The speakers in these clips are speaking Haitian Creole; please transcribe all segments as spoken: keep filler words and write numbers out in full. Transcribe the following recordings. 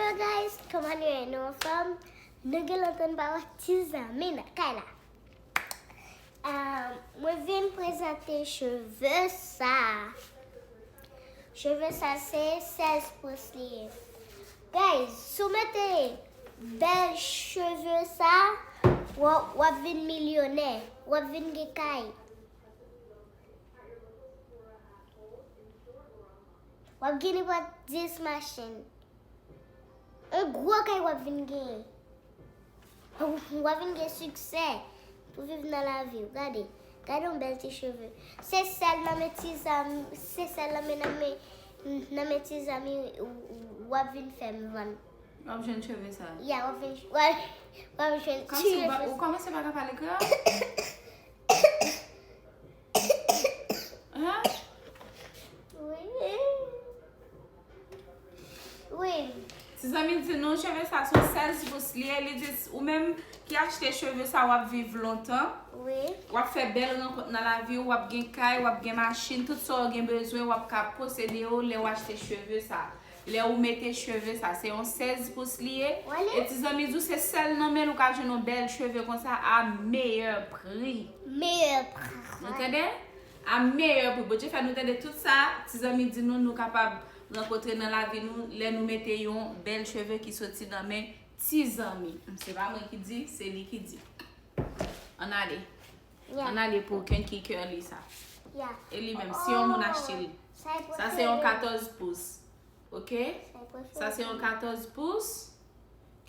Hello guys, kòman nou ye? Nou anfòm? Nou gen lontan nou pa wè ti zanmi nan kay la. Ah, mwen vin prezante cheve sa. Cheve sa se sèz pous li ye. Guys, si w mete bèl cheve sa, w ap, w ap vin milyonè, w ap vin gen kay. W ap gen nenpòt dis machin. Yon gwo kay w ap vin genyen. W ap vin gen siksè pou viv nan lavi w. Gade, gade yon bèl ti cheve. Se sèl nan men ti zanmi, se sèl nan men, nan men, nan men ti zanmi w, w ap vin fè m vann. W ap jwenn cheve sa. Ya, w ap vin, w ap, w ap jwenn cheve. Kòmsi ou pa, ou kòmanse pa ka pale kreyòl? Hein? Wi. Wi. Ti zanmi di nou cheve sa se sèz pous li ye, li di ou menm ki achte cheve sa w ap viv lontan. Wi. W ap fè bèl rankont nan lavi w, w ap gen kay, w ap gen machin, tout sa w gen bezwen, w ap ka posede yo lè w achte cheve sa. Lè ou mete cheve sa, se yon sèz pous li ye. Wale. E ti zanmi di w se sèl nan men l ou ka jwenn yon bèl cheve konsa a meyè pri. Meyè pri. Nou tande? A meyè pri. Bondye fè nou tande tout sa. Ti zanmi di nou, nou kapab rankontre nan lavi nou lè nou mete yon bèl cheve ki soti nan men ti zanmi. Se pa mwen ki di, se li ki di. Ann ale. Yeah. Ann ale pou Kinky Curly sa. Yeah. E li menm, si yon moun achte li. Sa se yon katòz pous. Ok? Sa se yon katòz pous.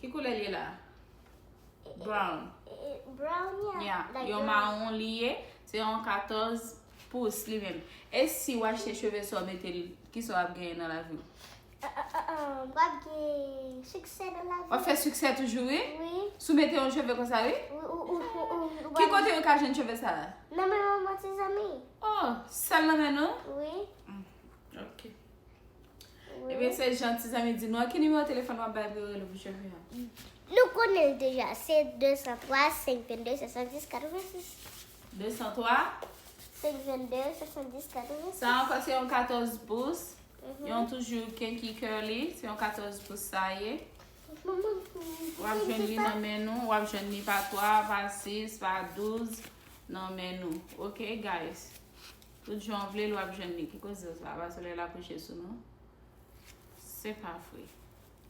Ki koulè li ye la? Brown. Brown, yeah. Yeah, yon mawon li ye. Se yon katòz pous li menm. E si w achte cheve sa w mete l, kisa w ap genyen nan lavi w? W ap gen siksè nan lavi. W ap fè siksè toujou, wi? Wi. Si w mete yon cheve konsa, wi? Wi, ou, ou, ou, ou, ou. Ki kote yo ka jwenn cheve sa a? Nan men manman ti zanmi. Oh, sèl nan men nou? Wi. Mm, ok. Wi. Ebyen, se jan ti zanmi di nou an. Ki nimewo telefòn w ap bay pou yo rele pou cheve a? Nou konnen l deja. Se de san twa, senk vennde, swasanndis, katrevensis. De san twa? Senk vennde, swasanndis, katrevensis. Sa ankò se yon katòz pous. Mhm. Yon toujou Kinky Curly. Se yon katòz pous sa ye. W ap jwenn li nan men nou. W ap jwenn li pa twa, pa sis, pa douz nan men nou. Ok, guys? Tout jan w vle l, w ap jwenn li. Ki koze w sa? Pa solèy la kouche sou nou? Se pa vre.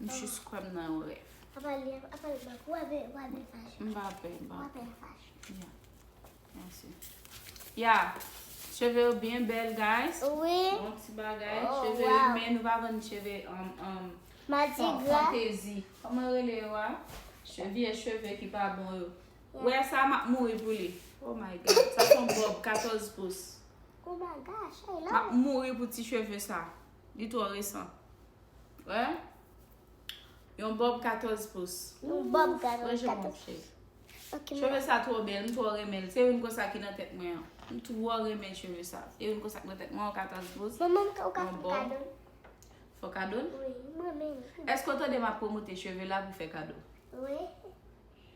M jis kwè m nan yon rèv. Apa li, apa li, w ap, w ap fache. M pa pè, m pa pè. W ap fache. Yeah. Mèsi. Yeah. Cheve yo byen bèl, guys. Wi. Bon ti bagay. Oh, cheve wow. Men nou pa vann cheve, um, um, fantezi. Kòman rele yo a? Vye cheve ki pa bon yo. Yeah. Wè sa, m ap mouri pou li. Oh my God. Sa se yon bòb katòz pous. Oh my gosh, I love it. M ap mouri pou ti cheve sa. Li twò resan. Wè? Yon bòb katòz pous. Yon bòb katòz pous. Cheve sa twò bèl, m twò renmen l. Se youn konsa ki nan tèt mwen an. M twò renmen cheve sa. Se youn konsa ki nan tèt mwen an, katòz pous. Manman, ou ka fè kado l? Fè kado l? Wi, m renmen l. Èske w tande m ap pwomote cheve la pou fè kado? Wi.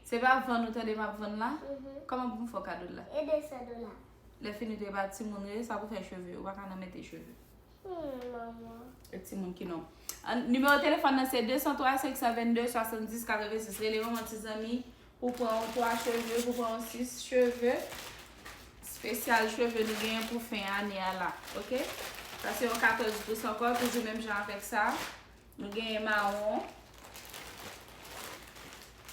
Se pa vann ou tande m ap vann la? Mhm. Kòman pou m fè w kado l la? E de san dola. Lè fini tou e pa timoun yo ye, sa pou fè cheve, ou pa ka nan mete cheve. Hmm, manman. E timoun ki non. An, nimewo telefòn nan se de san twa, senk san vennde, swasanndis, katrevensis. Rele manman ti zanmi pou pran yon twa cheve, pou pran yon sis cheve. Espesyal cheve nou genyen pou fen ane a la, ok? Sa se yon katòz pous ankò, toujou menm jan avèk sa. Nou genyen mawon.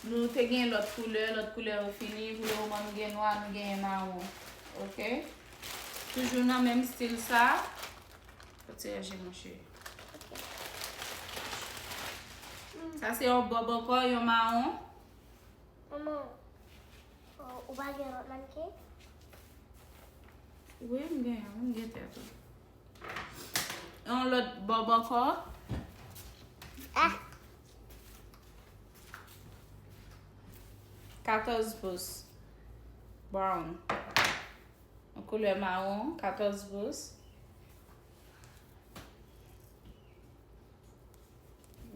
Nou te gen lòt koulè, lòt koulè yo fini. Pou le moman nou gen nwa, nou genyen mawon. Ok? Toujou nan menm stil sa. Fò ti ranje monche. Sa se yon bòb ankò, yon mawon. Manman, ou, ou pa gen lòt mannequin? Wi, m gen, m gen tèt ou. Yon lòt bòb ankò. Ah! Katòz pous. Brown. Yon koulè mawon, katòz pous.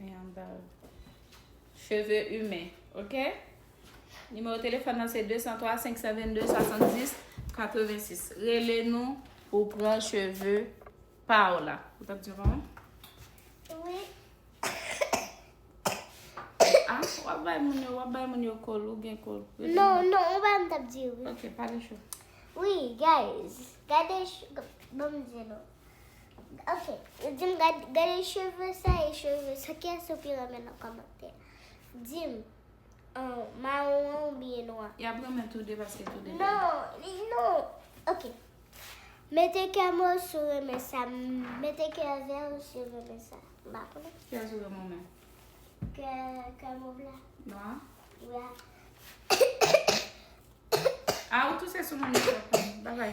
Men anba. Cheve imen, ok? Nimewo telefòn nan se de san twa, senk san vennde, swasanndis, katrevensis. Rele nou pou pran cheve pa w la. Ou t ap di yon pawòl? Wi. Bay moun yo, w ap bay moun yo kòl, ou gen kòl. Non, non, ou pa m t ap di wi. Ok, pale cho. Wi, guys, gade, ch- ban m di nou. Ok, di m gad- gade cheve sa e cheve sa. Kiyès ou pi renmen nan kòmantè? Di m, uh, mawon an oubyen nwa? Y ap renmen tou de paske tou de. Non, li- non. Ok. Mete kè mwen si w renmen sa. Mete kè vè si w renmen sa. M pa konnen. Kiyès ou renmen menm? Kè, kè mov la. Nwa? Wi. Ah, ou touse sou moun yo. Bagay.